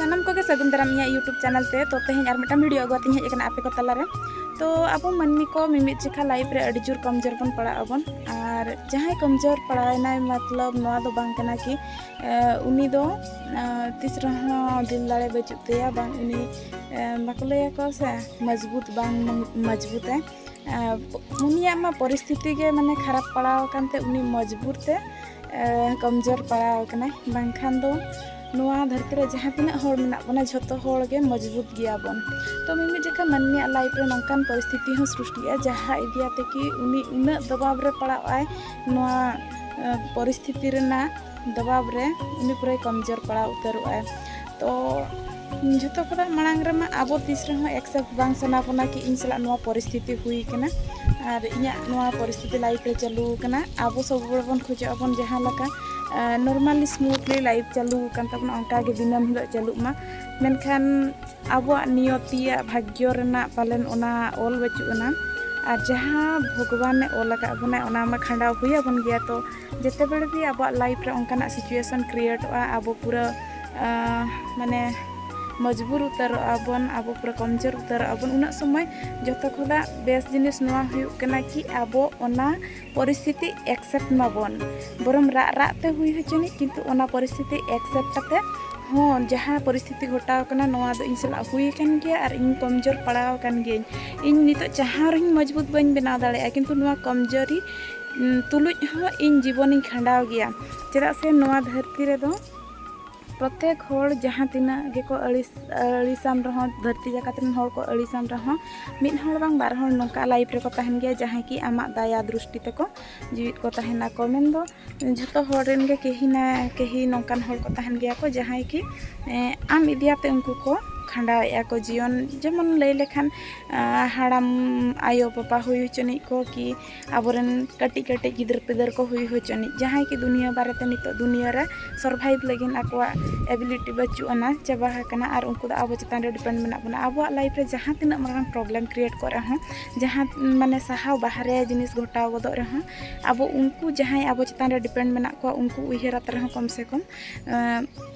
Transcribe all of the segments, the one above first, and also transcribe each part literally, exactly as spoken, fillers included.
ᱥᱟᱱᱟᱢ ᱠᱚᱜᱮ ᱥᱟᱹᱜᱩᱱ ᱫᱟᱨᱟᱢ ᱤᱧᱟᱹᱜ YouTube channel ᱛᱮ᱾ ᱛᱚ ᱛᱮᱦᱮᱧ ᱟᱨ ᱢᱤᱫᱴᱟᱝ video ᱟᱹᱜᱩ ᱠᱟᱛᱮᱧ ᱦᱮᱡ ᱟᱠᱟᱱᱟ ᱟᱯᱮ ᱠᱚ ᱛᱟᱞᱟᱨᱮ᱾ ᱛᱚ ᱟᱵᱚ ᱢᱟᱹᱱᱢᱤ ᱠᱚ ᱢᱤᱢᱤᱫ ᱡᱚᱠᱷᱟ life ᱨᱮ ᱟᱹᱰᱤ ᱡᱳᱨ ᱠᱚᱢᱡᱳᱨ ᱵᱚᱱ ᱯᱟᱲᱟᱜ ᱟᱵᱚᱱ, ᱟᱨ ᱡᱟᱦᱟᱸᱭ ᱠᱚᱢᱡᱳᱨ ᱯᱟᱲᱟᱣ ᱮᱱᱟᱭ, ᱢᱚᱛᱞᱚᱵ ᱱᱚᱣᱟ ᱫᱚ ᱵᱟᱝ ᱠᱟᱱᱟ ᱠᱤ ᱮ, ᱩᱱᱤ ᱫᱚ ᱮ, ᱛᱤᱥ ᱨᱮᱦᱚᱸ ᱫᱤᱞ ᱫᱟᱲᱮ ᱵᱟᱹᱪᱩᱜ ᱛᱟᱭᱟ, ᱵᱟᱝ ᱩᱱᱤ ᱮ, ᱵᱟᱠᱚ ᱞᱟᱹᱭᱟᱠᱚ ᱥᱮ ᱢᱚᱡᱽᱵᱩᱛ ᱵᱟᱝ ᱢᱚᱡᱽᱵᱩᱛᱟᱭ᱾ ᱮ, ᱩᱱᱤᱭᱟᱜ ᱢᱟ ᱯᱚᱨᱤᱥᱛᱷᱤᱛᱤ ᱜᱮ ᱢᱟᱱᱮ ᱠᱷᱟᱨᱟᱯ ᱯᱟᱲᱟᱣ ᱟᱠᱟᱱ ᱛᱮ ᱩᱱᱤ ᱢᱚᱡᱽᱵᱩᱨ ᱛᱮ ᱮ, ᱠᱚᱢᱡᱳᱨ ᱯᱟᱲᱟᱣ ᱟᱠᱟᱱᱟᱭ᱾ ᱵᱟᱝᱠᱷᱟᱱ ᱫᱚ ᱱᱚᱣᱟ ᱫᱷᱟᱹᱨᱛᱤ ᱨᱮ ᱡᱟᱦᱟᱸ ᱛᱤᱱᱟᱹᱜ ᱦᱚᱲ ᱢᱮᱱᱟᱜ ᱵᱚᱱᱟ, ᱡᱷᱚᱛᱚ ᱦᱚᱲ ᱜᱮ ᱢᱚᱡᱽᱵᱩᱛ ᱜᱮᱭᱟ ᱵᱚᱱ᱾ ᱛᱚ ᱢᱤᱢᱤᱫ ᱡᱚᱠᱷᱟ ᱢᱟᱹᱱᱢᱤᱭᱟᱜ life ᱨᱮ ᱱᱚᱝᱠᱟᱱ ᱯᱚᱨᱤᱥᱛᱷᱤᱛᱤ ᱦᱚᱸ ᱥᱨᱤᱥᱴᱤᱜᱼᱟ, ᱡᱟᱦᱟᱸ ᱤᱫᱤᱭᱟᱛᱮ ᱠᱤ ᱩᱱᱤ ᱩᱱᱟᱹᱜ ᱫᱚᱵᱟᱵ ᱨᱮ ᱯᱟᱲᱟᱜ ᱟᱭ, ᱱᱚᱣᱟ ᱮ, ᱯᱚᱨᱤᱥᱛᱷᱤᱛᱤ ᱨᱮᱱᱟᱜ ᱫᱚᱵᱟᱵ ᱨᱮ ᱩᱱᱤ ᱯᱩᱨᱟᱹᱭ ᱠᱚᱢᱡᱳᱨ ᱯᱟᱲᱟᱣ ᱩᱛᱟᱹᱨᱚᱜᱼᱟᱭ᱾ ᱛᱚ ᱡᱷᱚᱛᱚ ᱠᱷᱚᱱᱟᱜ ᱢᱟᱲᱟᱝ ᱨᱮᱢᱟ ᱟᱵᱚ ᱛᱤᱥ ᱨᱮᱦᱚᱸ accept ᱵᱟᱝ ᱥᱟᱱᱟ ᱵᱚᱱᱟ ᱠᱤ ᱤᱧ ᱥᱟᱞᱟᱜ ᱱᱚᱣᱟ ᱯᱚᱨᱤᱥᱛᱷᱤᱛᱤ ᱦᱩᱭ ᱠᱟᱱᱟ ᱟᱨ ᱤᱧᱟᱹᱜ ᱱᱚᱣᱟ ᱯᱚᱨᱤᱥᱛᱷᱤᱛᱤ life ᱨᱮ ᱪᱟᱹᱞᱩ ᱟᱠᱟᱱᱟ᱾ ᱟᱵᱚ ᱥᱚᱵ ᱦᱚᱲ ᱵᱚᱱ ᱠᱷᱚᱡᱚᱜ ᱟᱵᱚᱱ ᱡᱟᱦᱟᱸ ᱞᱮᱠᱟ, ᱮ, normally smoothly life ᱪᱟᱹᱞᱩ ᱟᱠᱟᱱ ᱛᱟᱵᱚᱱᱟ, ᱚᱱᱠᱟ ᱜᱮ ᱫᱤᱱᱟᱹᱢ ᱦᱤᱞᱳᱜ ᱪᱟᱹᱞᱩᱜ ᱢᱟ᱾ ᱢᱮᱱᱠᱷᱟᱱ ᱟᱵᱚᱣᱟᱜ ᱱᱤᱭᱚᱛᱤᱭᱟᱜ ᱵᱷᱟᱜᱽᱭᱚ ᱨᱮᱱᱟᱜ ᱯᱟᱞᱮᱱ ᱚᱱᱟ ᱚᱞ ᱵᱟᱹᱪᱩᱜ ᱟᱱᱟ᱾ ᱟᱨ ᱡᱟᱦᱟᱸ ᱵᱷᱚᱜᱚᱵᱟᱱᱮ ᱚᱞ ᱟᱠᱟᱫ ᱵᱚᱱᱟᱭ, ᱚᱱᱟ ᱢᱟ ᱠᱷᱟᱸᱰᱟᱣ ᱦᱩᱭ ᱟᱵᱚᱱ ᱜᱮᱭᱟ᱾ ᱛᱚ ᱡᱮᱛᱮ ᱵᱮᱲᱮ ᱜᱮ ᱟᱵᱚᱣᱟᱜ life ᱨᱮ ᱚᱱᱠᱟᱱᱟᱜ situation createᱚᱜᱼᱟ, ᱟᱵᱚ ᱯᱩᱨᱟᱹ ᱟᱸ, ᱢᱟᱱᱮ ᱢᱚᱡᱽᱵᱩᱨ ᱩᱛᱟᱹᱨᱚᱜᱼᱟ ᱵᱚᱱ, ᱟᱵᱚ ᱯᱩᱨᱟᱹ ᱠᱚᱢᱡᱳᱨ ᱩᱛᱟᱹᱨᱚᱜᱼᱟ ᱵᱚᱱ, ᱩᱱᱟᱹᱜ ᱥᱚᱢᱚᱭ ᱡᱚᱛᱚ ᱠᱷᱚᱱᱟᱜ ᱵᱮᱥ ᱡᱤᱱᱤᱥ ᱱᱚᱣᱟ ᱦᱩᱭᱩᱜ ᱠᱟᱱᱟ ᱠᱤ ᱟᱵᱚ ᱚᱱᱟ ᱯᱚᱨᱤᱥᱛᱷᱤᱛᱤ accept ᱢᱟᱵᱚᱱ᱾ ᱵᱚᱨᱚᱝ ᱨᱟᱜ ᱨᱟᱜ ᱛᱮ ᱦᱩᱭ ᱦᱚᱪᱚᱱᱤᱡ, ᱠᱤᱱᱛᱩ ᱚᱱᱟ ᱯᱚᱨᱤᱥᱛᱷᱤᱛᱤ accept ᱠᱟᱛᱮ ᱦᱚᱸ ᱡᱟᱦᱟᱸ ᱯᱚᱨᱤᱥᱛᱷᱤᱛᱤ ᱜᱷᱚᱴᱟᱣ ᱠᱟᱱᱟ, ᱱᱚᱣᱟ ᱫᱚ ᱤᱧ ᱥᱟᱞᱟᱜ ᱦᱩᱭ ᱟᱠᱟᱱ ᱜᱮᱭᱟ ᱟᱨ ᱤᱧ ᱠᱚᱢᱡᱳᱨ ᱯᱟᱲᱟᱣ ᱟᱠᱟᱱ ᱜᱤᱭᱟᱹᱧ᱾ ᱤᱧ ᱱᱤᱛᱚᱜ ᱡᱟᱦᱟᱸ ᱨᱮᱦᱚᱸᱧ ᱢᱚᱡᱽᱵᱩᱛ ᱵᱟᱹᱧ ᱵᱮᱱᱟᱣ ᱫᱟᱲᱮᱭᱟᱜᱼᱟ, ᱠᱤᱱᱛᱩ ᱱᱚᱣᱟ ᱠᱚᱢᱡᱳᱨᱤ, ᱩᱸ, ᱛᱩᱞᱩᱡ ᱦᱚᱸ ᱤᱧ ᱡᱤᱵᱚᱱᱤᱧ ᱠᱷᱟᱸᱰᱟᱣ ᱜᱮᱭᱟ᱾ ᱪᱮᱫᱟᱜ ᱥᱮ ᱱᱚᱣᱟ ᱫᱷᱟᱹᱨᱛᱤ ᱨᱮᱫᱚ ᱯᱨᱚᱛᱮᱠ ᱦᱚᱲ ᱡᱟᱦᱟᱸ ᱛᱤᱱᱟᱹᱜ ᱜᱮᱠᱚ ᱟᱹᱲᱤᱥ, ᱟᱹᱲᱤᱥᱟᱱ ᱨᱮᱦᱚᱸ, ᱫᱷᱟᱹᱨᱛᱤ ᱡᱟᱠᱟᱛ ᱨᱮᱱ ᱦᱚᱲ ᱠᱚ ᱟᱹᱲᱤᱥᱟᱱ ᱨᱮᱦᱚᱸ, ᱢᱤᱫ ᱦᱚᱲ ᱵᱟᱝ ᱵᱟᱨ ᱦᱚᱲ ᱱᱚᱝᱠᱟ life ᱨᱮᱠᱚ ᱛᱟᱦᱮᱱ ᱜᱮᱭᱟ, ᱡᱟᱦᱟᱸᱭ ᱠᱤ ᱟᱢᱟᱜ ᱫᱟᱭᱟ ᱫᱨᱤᱥᱴᱤ ᱛᱮᱠᱚ ᱡᱤᱣᱤᱫ ᱠᱚ ᱛᱟᱦᱮᱱᱟ ᱠᱚ᱾ ᱢᱮᱱᱫᱚ ᱡᱷᱚᱛᱚ ᱦᱚᱲ ᱨᱮᱱ ᱜᱮ ᱠᱮᱦᱤ ᱱᱟ ᱠᱮᱦᱤ ᱱᱚᱝᱠᱟᱱ ᱦᱚᱲ ᱠᱚ ᱛᱟᱦᱮᱱ ᱜᱮᱭᱟ ᱠᱚ, ᱡᱟᱦᱟᱸᱭ ᱠᱤ, ᱮᱸ, ᱟᱢ ᱤᱫᱤᱭᱟᱛᱮ ᱩᱱᱠᱩ ᱠᱚ ᱠᱷᱟᱸᱰᱟᱣᱮᱫᱼᱟ ᱠᱚ ᱡᱤᱭᱚᱱ᱾ ᱡᱮᱢᱚᱱ ᱞᱟᱹᱭ ᱞᱮᱠᱷᱟᱱ, ᱟᱸ, ᱦᱟᱲᱟᱢ ᱟᱭᱳ ᱵᱟᱵᱟ ᱦᱩᱭ ᱦᱚᱪᱚᱱᱤᱡ ᱠᱚ ᱠᱤ ᱟᱵᱚᱨᱮᱱ ᱠᱟᱹᱴᱤᱡ ᱠᱟᱹᱴᱤᱡ ᱜᱤᱫᱟᱹᱨ ᱯᱤᱫᱟᱹᱨ ᱠᱚ ᱦᱩᱭ ᱦᱚᱪᱚᱱᱤᱡ, ᱡᱟᱦᱟᱸᱭ ᱠᱤ ᱫᱩᱱᱤᱭᱟᱹ ᱵᱟᱨᱮᱛᱮ ᱱᱤᱛᱚᱜ ᱫᱩᱱᱤᱭᱟᱹ ᱨᱮ survive ᱞᱟᱹᱜᱤᱫ ᱟᱠᱚᱣᱟᱜ ability ᱵᱟᱹᱪᱩᱜ ᱟᱱᱟ, ᱪᱟᱵᱟ ᱟᱠᱟᱱᱟ, ᱟᱨ ᱩᱱᱠᱩ ᱫᱚ ᱟᱵᱚ ᱪᱮᱛᱟᱱ ᱨᱮ depend ᱢᱮᱱᱟᱜ ᱵᱚᱱᱟ᱾ ᱟᱵᱚᱣᱟᱜ life ᱨᱮ ᱡᱟᱦᱟᱸ ᱛᱤᱱᱟᱹᱜ ᱢᱟᱨᱟᱝ problem create ᱠᱚᱜ ᱨᱮᱦᱚᱸ, ᱡᱟᱦᱟᱸ ᱢᱟᱱᱮ ᱥᱟᱦᱟᱣ ᱵᱟᱦᱨᱮ ᱡᱤᱱᱤᱥ ᱜᱷᱚᱴᱟᱣ ᱜᱚᱫᱚᱜ ᱨᱮᱦᱚᱸ, ᱟᱵᱚ ᱩᱱᱠᱩ ᱡᱟᱦᱟᱸᱭ ᱟᱵᱚ ᱪᱮᱛᱟᱱ ᱨᱮ depend ᱢᱮᱱᱟᱜ ᱠᱚᱣᱟ, ᱩᱱᱠᱩ ᱩᱭᱦᱟᱹᱨ ᱟᱛᱮ ᱨᱮᱦᱚᱸ ᱠᱚᱢ ᱥᱮ ᱠᱚᱢ, ᱮᱸ,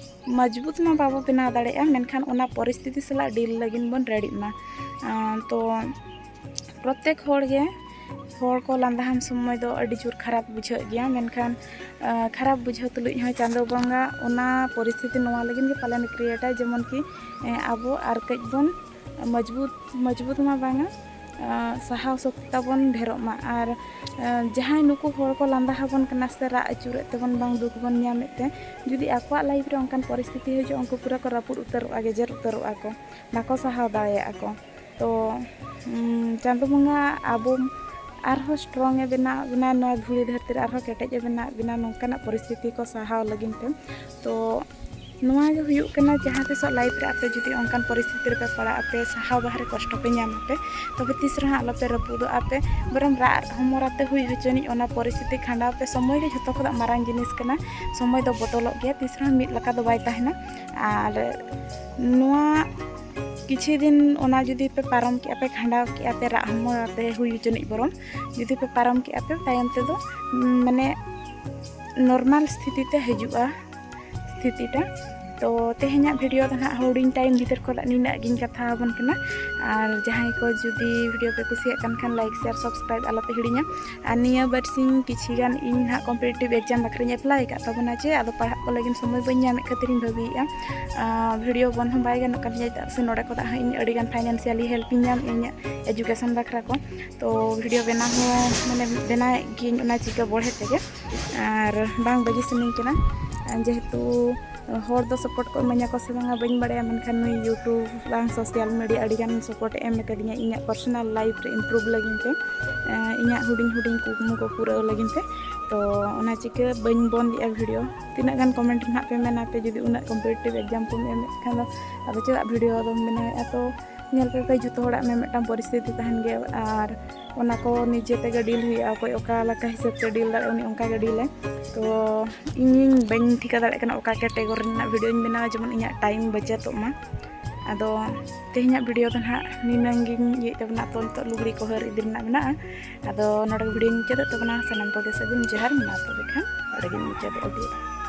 ᱢᱚᱡᱽᱵᱩᱛ ᱢᱟ ᱵᱟᱵᱚ ᱵᱮᱱᱟᱣ ᱫᱟᱲᱮᱭᱟᱜᱼᱟ, ᱢᱮᱱᱠᱷᱟᱱ ᱚᱱᱟ ᱯᱚᱨᱤᱥᱛᱷᱤᱛᱤ ᱥᱟᱞᱟᱜ ᱰᱤᱞ ᱞᱟᱹᱜᱤᱫ ᱵᱚᱱ ᱨᱮᱰᱤᱜ ᱢᱟ᱾ ᱟᱸ, ᱛᱚ ᱯᱨᱚᱛᱮᱠ ᱦᱚᱲ ᱜᱮ, ᱦᱚᱲ ᱠᱚ ᱞᱟᱸᱫᱟ ᱦᱟᱢ ᱥᱚᱢᱚᱭ ᱫᱚ ᱟᱹᱰᱤ ᱡᱳᱨ ᱠᱷᱟᱨᱟᱯ ᱵᱩᱡᱷᱟᱹᱜ ᱜᱮᱭᱟ, ᱢᱮᱱᱠᱷᱟᱱ ᱟᱸ, ᱠᱷᱟᱨᱟᱯ ᱵᱩᱡᱷᱟᱹᱣ ᱛᱩᱞᱩᱡ ᱦᱚᱸ ᱪᱟᱸᱫᱳ ᱵᱚᱸᱜᱟ ᱚᱱᱟ ᱯᱚᱨᱤᱥᱛᱷᱤᱛᱤ ᱱᱚᱣᱟ ᱞᱟᱹᱜᱤᱫ ᱜᱮ ᱯᱟᱞᱮᱱ ᱠᱨᱤᱭᱮᱴᱟᱭ, ᱡᱮᱢᱚᱱ ᱠᱤ, ᱮᱸ, ᱟᱵᱚ ᱟᱨ ᱠᱟᱹᱡ ᱵᱚᱱ ᱢᱚᱡᱽᱵᱩᱛ, ᱢᱚᱡᱽᱵᱩᱛ ᱢᱟ ᱵᱟᱝᱟ, ᱟᱸ, ᱥᱟᱦᱟᱣ ᱥᱚᱠᱛᱤ ᱛᱟᱵᱚᱱ ᱰᱷᱮᱨᱚᱜ ᱢᱟ᱾ ᱟᱨ, ᱟᱸ, ᱡᱟᱦᱟᱸᱭ ᱱᱩᱠᱩ ᱦᱚᱲ ᱠᱚ ᱞᱟᱸᱫᱟ ᱟᱵᱚᱱ ᱠᱟᱱᱟ ᱥᱮ ᱨᱟᱜ ᱟᱹᱪᱩᱨᱮᱫ ᱛᱮᱵᱚᱱ ᱵᱟᱝ ᱫᱩᱠ ᱵᱚᱱ ᱧᱟᱢᱮᱫ ᱛᱮ, ᱡᱩᱫᱤ ᱟᱠᱚᱣᱟᱜ ᱞᱟᱭᱤᱯᱷ ᱨᱮ ᱚᱱᱠᱟᱱ ᱯᱚᱨᱤᱥᱛᱷᱤᱛᱤ ᱦᱤᱡᱩᱜᱼᱟ, ᱩᱱᱠᱩ ᱯᱩᱨᱟᱹ ᱠᱚ ᱨᱟᱹᱯᱩᱫ ᱩᱛᱟᱹᱨᱚᱜᱼᱟ, ᱜᱮᱡᱮᱨ ᱩᱛᱟᱹᱨᱚᱜᱼᱟ ᱠᱚ, ᱵᱟᱠᱚ ᱥᱟᱦᱟᱣ ᱫᱟᱲᱮᱭᱟᱜᱼᱟ ᱠᱚ᱾ ᱛᱚ, ᱩᱸ, ᱪᱟᱸᱫᱳ ᱵᱚᱸᱜᱟ ᱟᱵᱚ ᱟᱨᱦᱚᱸ ᱥᱴᱨᱚᱝ ᱮ ᱵᱮᱱᱟᱣ ᱵᱚᱱᱟ, ᱱᱚᱣᱟ ᱫᱷᱩᱲᱤ ᱫᱷᱟᱹᱨᱛᱤ ᱨᱮ ᱟᱨᱦᱚᱸ ᱠᱮᱴᱮᱡ ᱮ ᱵᱮᱱᱟᱣ ᱵᱚᱱᱟ ᱱᱚᱝᱠᱟᱱᱟᱜ ᱯᱚᱨᱤᱥᱛᱷᱤᱛᱤ ᱠᱚ ᱥᱟᱦᱟᱣ ᱞᱟᱹᱜᱤᱫ ᱛᱮ᱾ ᱛᱚ, ᱱᱚᱣᱟ ᱜᱮ ᱦᱩᱭᱩᱜ ᱠᱟᱱᱟ, ᱡᱟᱦᱟᱸ ᱛᱤᱥᱚᱜ ᱞᱟᱭᱤᱯᱷ ᱨᱮ ᱟᱯᱮ ᱡᱩᱫᱤ ᱚᱱᱠᱟᱱ ᱯᱚᱨᱤᱥᱛᱷᱤᱛᱤ ᱨᱮᱯᱮ ᱯᱟᱲᱟᱜ ᱟᱯᱮ, ᱥᱟᱦᱟᱣ ᱵᱟᱦᱨᱮ ᱠᱚᱥᱴᱚ ᱯᱮ ᱧᱟᱢ ᱟᱯᱮ, ᱛᱚᱵᱮ ᱛᱤᱥ ᱨᱮᱦᱚᱸ ᱟᱞᱚᱯᱮ ᱨᱟᱹᱯᱩᱫᱚᱜ ᱟᱯᱮ᱾ ᱵᱚᱨᱚᱝ ᱨᱟᱜ ᱦᱚᱢᱚᱨ ᱟᱛᱮ ᱦᱩᱭ ᱦᱚᱪᱚᱱᱤᱡ, ᱚᱱᱟ ᱯᱚᱨᱤᱥᱛᱷᱤᱛᱤ ᱠᱷᱟᱸᱰᱟᱣ ᱯᱮ᱾ ᱥᱚᱢᱚᱭ ᱜᱮ ᱡᱷᱚᱛᱚ ᱠᱷᱚᱱᱟᱜ ᱢᱟᱨᱟᱝ ᱡᱤᱱᱤᱥ ᱠᱟᱱᱟ᱾ ᱥᱚᱢᱚᱭ ᱫᱚ ᱵᱚᱫᱚᱞᱚᱜ ᱜᱮᱭᱟ, ᱛᱤᱥ ᱨᱮᱦᱚᱸ ᱢᱤᱫ ᱞᱮᱠᱟ ᱫᱚ ᱵᱟᱭ ᱛᱟᱦᱮᱱᱟ᱾ ᱟᱨ ᱱᱚᱣᱟ ᱠᱤᱪᱷᱩ ᱫᱤᱱ ᱚᱱᱟ ᱡᱩᱫᱤ ᱯᱮ ᱯᱟᱨᱚᱢ ᱠᱮᱜᱼᱟ ᱯᱮ, ᱠᱷᱟᱸᱰᱟᱣ ᱠᱮᱜᱼᱟ ᱯᱮ, ᱨᱟᱜ ᱦᱚᱢᱚᱨ ᱟᱛᱮ ᱦᱩᱭ ᱦᱚᱪᱚᱱᱤᱡ ᱵᱚᱨᱚᱝ, ᱡᱩᱫᱤ ᱯᱮ ᱯᱟᱨᱚᱢ ᱠᱮᱜᱼᱟ ᱯᱮ, ᱛᱟᱭᱚᱢ ᱛᱮᱫᱚ, ᱩᱸ, ᱢᱟᱱᱮ ᱱᱚᱨᱢᱟᱞ ᱥᱛᱷᱤᱛᱤ ᱛᱮ ᱦᱤᱡᱩᱜᱼᱟ ᱥᱛᱷᱤᱛᱤᱴᱟ᱾ ᱛᱚ ᱛᱮᱦᱮᱧᱟᱜ ᱵᱷᱤᱰᱤᱭᱳ ᱫᱚ ᱱᱟᱦᱟᱜ ᱦᱩᱰᱤᱧ ᱴᱟᱭᱤᱢ ᱵᱷᱤᱛᱤᱨ ᱠᱷᱚᱱᱟᱜ ᱱᱤᱱᱟᱹᱜ ᱜᱤᱧ ᱠᱟᱛᱷᱟ ᱟᱵᱚᱱ ᱠᱟᱱᱟ᱾ ᱟᱨ ᱡᱟᱦᱟᱸᱭ ᱠᱚ ᱡᱩᱫᱤ ᱵᱷᱤᱰᱤᱭᱳ ᱯᱮ ᱠᱩᱥᱤᱭᱟᱜ ᱠᱟᱱ ᱠᱷᱟᱱ, ᱞᱟᱭᱤᱠ, ᱥᱮᱭᱟᱨ, ᱥᱟᱵᱥᱠᱨᱟᱭᱤᱵ ᱟᱞᱚᱯᱮ ᱦᱤᱲᱤᱧᱟ᱾ ᱟᱨ ᱱᱤᱭᱟᱹ ᱵᱟᱨᱥᱤᱧ ᱠᱤᱪᱷᱤ ᱜᱟᱱ ᱤᱧ ᱱᱟᱦᱟᱜ ᱠᱚᱢᱯᱤᱴᱤᱴᱤᱵᱷ ᱮᱠᱡᱟᱢ ᱵᱟᱠᱷᱨᱟᱧ ᱮᱯᱞᱟᱭ ᱟᱠᱟᱫ ᱛᱟᱵᱚᱱᱟ, ᱡᱮ ᱟᱫᱚ ᱯᱟᱲᱦᱟᱜ ᱠᱚ ᱞᱟᱹᱜᱤᱫ ᱥᱚᱢᱚᱭ ᱵᱟᱹᱧ ᱧᱟᱢᱮᱫ ᱠᱷᱟᱹᱛᱤᱨ ᱤᱧ ᱵᱷᱟᱹᱵᱤᱭᱮᱫᱼᱟ, ᱟᱨ ᱵᱷᱤᱰᱤᱭᱳ ᱵᱚᱱᱫᱷ ᱦᱚᱸ ᱵᱟᱭ ᱜᱟᱱᱚᱜ ᱠᱟᱱ ᱛᱤᱧᱟᱹ, ᱪᱮᱫᱟᱜ ᱥᱮ ᱱᱚᱰᱮ ᱠᱷᱚᱱᱟᱜ ᱦᱚᱸ ᱤᱧ ᱟᱹᱰᱤᱜᱟᱱ ᱯᱷᱟᱭᱱᱟᱱᱥᱤᱭᱟᱞᱤ ᱦᱮᱞᱯ ᱤᱧ ᱧᱟᱢᱮᱫᱼᱟ ᱤᱧᱟᱹᱜ ᱮᱡᱩᱠᱮᱥᱚᱱ ᱵᱟᱠᱷᱨᱟ ᱠᱚ᱾ ᱛᱚ ᱵᱷᱤᱰᱤᱭᱳ ᱵᱮᱱᱟᱣ ᱦᱚᱸ, ᱢᱟᱱᱮ, ᱵᱮᱱᱟᱣᱮᱫ ᱜᱤᱭᱟᱹᱧ ᱚᱱᱟ ᱪᱤᱠᱟᱹ ᱵᱚᱲᱦᱮ ᱛᱮᱜᱮ, ᱟᱨ ᱵᱟᱝ ᱵᱟᱹᱜᱤ ᱥᱟᱱᱟᱧ ᱠᱟᱱᱟ᱾ ᱡᱮᱦᱮᱛᱩ ᱦᱚᱲ ᱫᱚ ᱥᱟᱯᱳᱨᱴ ᱠᱚ ᱤᱢᱟᱹᱧᱟ ᱠᱚ ᱥᱮ ᱵᱟᱝᱟ ᱵᱟᱹᱧ ᱵᱟᱲᱟᱭᱟ, ᱢᱮᱱᱠᱷᱟᱱ ᱱᱩᱭ ᱭᱩᱴᱩᱵᱽ ᱵᱟᱝ ᱥᱳᱥᱟᱞ ᱢᱤᱰᱤᱭᱟ ᱟᱹᱰᱤᱜᱟᱱ ᱥᱟᱯᱳᱨᱴ ᱮ ᱮᱢ ᱟᱠᱟᱫᱤᱧᱟ ᱤᱧᱟᱹᱜ ᱯᱟᱨᱥᱚᱱᱟᱞ ᱞᱟᱭᱤᱯᱷ ᱨᱮ ᱤᱢᱯᱨᱩᱵᱷ ᱞᱟᱹᱜᱤᱫ ᱛᱮ, ᱮᱸ, ᱤᱧᱟᱹᱜ ᱦᱩᱰᱤᱧ ᱦᱩᱰᱤᱧ ᱠᱩᱠᱢᱩ ᱠᱚ ᱯᱩᱨᱟᱹᱣ ᱞᱟᱹᱜᱤᱫ ᱛᱮ᱾ ᱛᱚ ᱚᱱᱟ ᱪᱤᱠᱟᱹ ᱵᱟᱹᱧ ᱵᱚᱱᱫᱮᱜᱼᱟ ᱵᱷᱤᱰᱤᱭᱳ᱾ ᱛᱤᱱᱟᱹᱜ ᱜᱟᱱ ᱠᱚᱢᱮᱱᱴ ᱱᱟᱦᱟᱜ ᱯᱮ ᱢᱮᱱᱟ ᱯᱮ, ᱡᱩᱫᱤ ᱩᱱᱟᱹᱜ ᱠᱚᱢᱯᱤᱴᱤᱴᱤᱵᱷ ᱮᱠᱡᱟᱢ ᱠᱚᱢ ᱮᱢᱮᱫ ᱠᱷᱟᱱ ᱫᱚ ᱟᱫᱚ ᱪᱮᱫᱟᱜ ᱵᱷᱤᱰᱤᱭᱳ ᱫᱚᱢ ᱵᱮᱱᱟᱣᱮᱫᱼᱟ? ᱛᱚ ᱧᱮᱞ ᱯᱮ ᱯᱮ, ᱡᱷᱚᱛᱚ ᱦᱚᱲᱟᱜ ᱢᱤᱫ ᱢᱤᱫᱴᱟᱝ ᱯᱚᱨᱤᱥᱛᱷᱤᱛᱤ ᱛᱟᱦᱮᱱ ᱜᱮᱭᱟ, ᱟᱨ ᱚᱱᱟ ᱠᱚ ᱱᱤᱡᱮ ᱛᱮᱜᱮ ᱰᱤᱞ ᱦᱩᱭᱩᱜᱼᱟ, ᱚᱠᱚᱭ ᱚᱠᱟ ᱞᱮᱠᱟ ᱦᱤᱥᱟᱹᱵ ᱛᱮ ᱰᱤᱞ ᱫᱟᱲᱮᱭᱟᱜᱼᱟ, ᱩᱱᱤ ᱚᱱᱠᱟ ᱜᱮ ᱰᱤᱞᱟᱭ᱾ ᱛᱚ ᱤᱧᱤᱧ ᱵᱟᱹᱧ ᱴᱷᱤᱠᱟᱹ ᱫᱟᱲᱮᱭᱟᱜ ᱠᱟᱱᱟ ᱚᱠᱟ ᱠᱮᱴᱮᱜᱚᱨᱤ ᱨᱮᱱᱟᱜ ᱵᱷᱤᱰᱤᱭᱳᱧ ᱵᱮᱱᱟᱣᱟ, ᱡᱮᱢᱚᱱ ᱤᱧᱟᱹᱜ ᱴᱟᱭᱤᱢ ᱵᱟᱪᱚᱛᱚᱜ ᱢᱟ᱾ ᱟᱫᱚ ᱛᱮᱦᱮᱧᱟᱜ ᱵᱷᱤᱰᱤᱭᱳ ᱫᱚ ᱱᱟᱦᱟᱜ ᱱᱤᱱᱟᱹᱝ ᱜᱤᱧ ᱤᱭᱟᱹᱭᱮᱫ ᱛᱟᱵᱚᱱᱟ᱾ ᱛᱚ ᱱᱤᱛᱚᱜ ᱞᱩᱜᱽᱲᱤ ᱠᱚ ᱦᱟᱹᱨ ᱤᱫᱤ ᱨᱮᱱᱟᱜ ᱢᱮᱱᱟᱜᱼᱟ᱾ ᱟᱫᱚ ᱱᱚᱰᱮ ᱜᱮ ᱵᱷᱤᱰᱤᱭᱳᱧ ᱢᱩᱪᱟᱹᱫᱮᱫ ᱛᱟᱵᱚᱱᱟ᱾ ᱥᱟᱱᱟᱢ ᱠᱚᱜᱮ ᱥᱟᱹᱜᱩᱱ ᱡᱚᱦᱟᱨ᱾ ᱢᱟ ᱛᱚᱵᱮ ᱠᱷᱟᱱ ᱱᱚᱰᱮ ᱜᱤᱧ ᱢᱩᱪᱟᱹᱫᱮᱫᱼᱟ ᱵᱷᱤᱰᱤᱭᱳ ᱫᱚ᱾